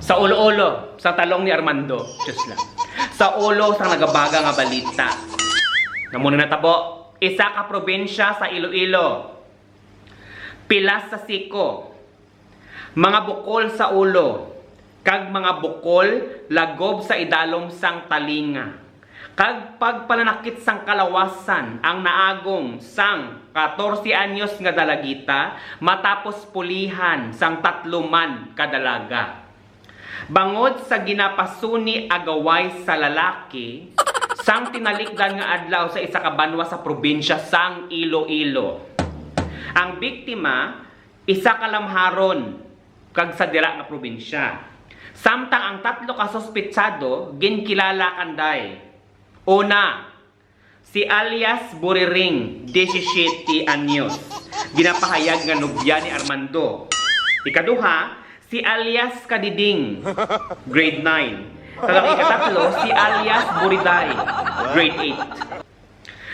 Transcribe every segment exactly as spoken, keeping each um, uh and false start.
Sa ulo-ulo, sa talong ni Armando. Just lang. Sa ulo sang nagabaga nga balita. Amo na natabo, isa ka probinsya sa Iloilo. Pilas sa siko. Mga bukol sa ulo, kag mga bukol lagob sa idalom sang talinga, kag pagpalanakit sang kalawasan ang naagong sang katorse anyos nga dalagita matapos pulihan sang tatlo man ka dalaga. Bangod sa ginapasuni agaway sa lalaki sang tinalikdan nga adlaw sa isa ka banwa sa probinsya sang Iloilo. Ang biktima, isa ka lamharon kag sa dira nga probinsya. Samtang ang tatlo ka suspetsado ginkilala kanday. Una, si alias Buriring, disisiete anyos, ginapahayag nga nobya ni Armando. Ikaduha, si alias Kadiding, grade nine. Kag ang ikatatlo, si alias Buriday, grade eight.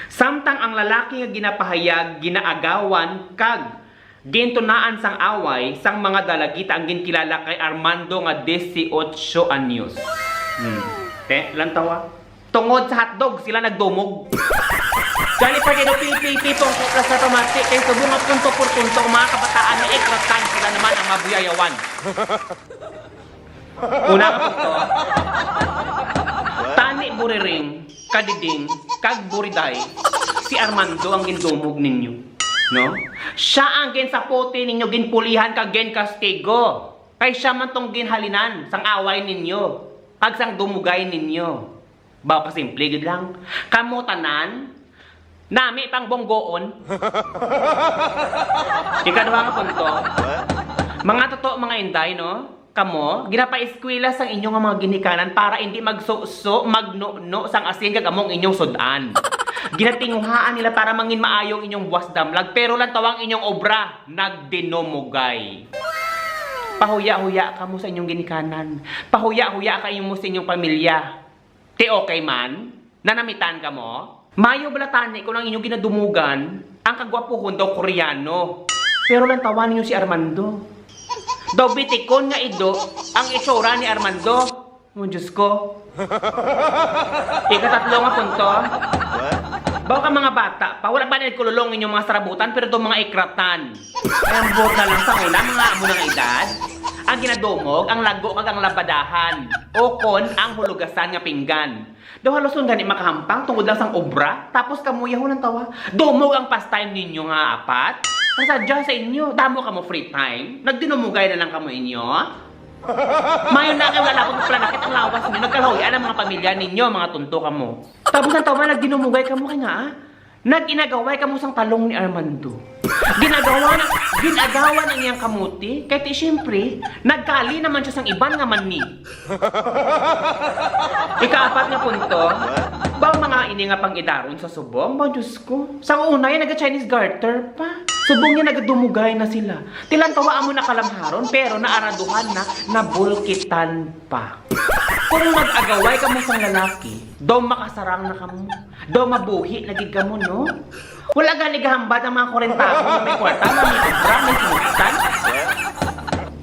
Samtang ang lalaki nga ginapahayag ginaagawan kag gintunaan sang away sang mga dalagita ang ginkilala kay Armando nga dieciocho anyos. Hmm. Te, lantawa. Tungod sa hotdog sila nagdumog. Gani pa gid, pi, pi, pi, pungko plus sa tomate, kay subong nga punto por punto, mga kabataan, nga ikratan sila naman ang mabuyayawan. Una nga punto, tani Buriring, Kadiding, kag Buriday, si Armando ang gindumog ninyo. No? Siya ang ginsapote ninyo, ginpulihan, kag ginkastigo. Kay siya man tong ginhalinan sang away ninyo, kag sang dumugay ninyo. Baw kasimple gid lang. Kamo tanan, nami pang bonggoon. Ikaduha nga punto, mga totoo, mga inday, no? Kamo, ginapaeskwela sang inyo nga mga ginikanan para indi magsuso, magnuno sang asin kag amo ang inyong sud-an. Ginatinguhaan nila para mangin maayo ang inyong buwas damlag, pero lantawa ang inyong obra, nagdinumugay. Pahuya-huya kamo sa inyong ginikanan. Pahuya-huya kamo sa inyong pamilya. Ti okay man? Nanamitan kamo? Mayo bala tani kung ang inyong ginadumugan, ang kagwapuhon daw Koreano. Pero lantawan ninyo si Armando. Daw bitikon nga ido ang itsura ni Armando. Oh, Diyos ko. Ikatatlo nga punto. Baw ka mga bata pa, wala pa nagkululong inyong mga sarabutan, pero itong mga ikratan. Ay, ang buot na lang sa una, mga amo na nga edad. Ang ginadumog, ang lago, kag ang labadahan. O kon ang hulugasan nga pinggan. Daw halos gani makahampang tungod lang sang obra, tapos kamo yahon ang tawa. Dumog ang pastime ninyo nga apat. Ang sadya sa inyo, damo kamo free time. Nagdinumugay na lang kamo inyo. Mayo na kay wala na akong planakit ang lawas ninyo. Nagkalahuyan ang mga pamilya ninyo, mga tunto kamo. Tapos ang tawa, nagdinumugay kamo kay nga, ah, nag-inagaway kamo sang talong ni Armando. Ginagawa na, ginagawa ang iyang kamuti. Kay ti, siyempre, nagkali naman siya sang iban nga mani. Ikaapat nga punto, baw mga ini nga pang-idaron sa subong, baw, Diyos ko. Sang una, yan, naga-Chinese garter pa. Subong niya, nagadumugay na sila. Ti lantawa amo na kalamharon, pero naaraduhan na, nabulkitan pa. Kung mag-agaway kamo sang lalaki, daw makasarang na kamo. Daw mabuhi na gid kamo, no? Wala gani gahambal ang mga kwarenta nga may kwarta, nga may obra, may sinugtan.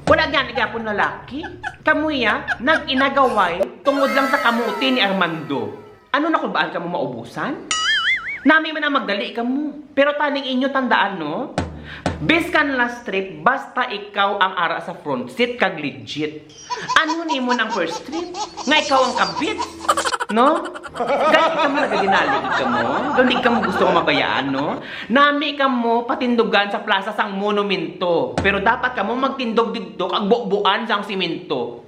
Wala gani gapon lalaki. Kamo iya, nag-inagaway tungod lang sa kamuti ni Armando. Ano, nakulbaan kamo maubusan? Nami man ang magdali kamo. Pero taning inyo tandaan, no? Biskan last trip, basta ikaw ang ara sa front seat kag legit. Ano nimo nang first trip? Nga ikaw ang kabit? No? Gani kamo nagaginali gid kamo? Daw di kamo gusto nga mabayaan, no? Nami kamo patindugan sa plaza sang monumento. Pero dapat kamo magtindog didto kag bubuan sang simento.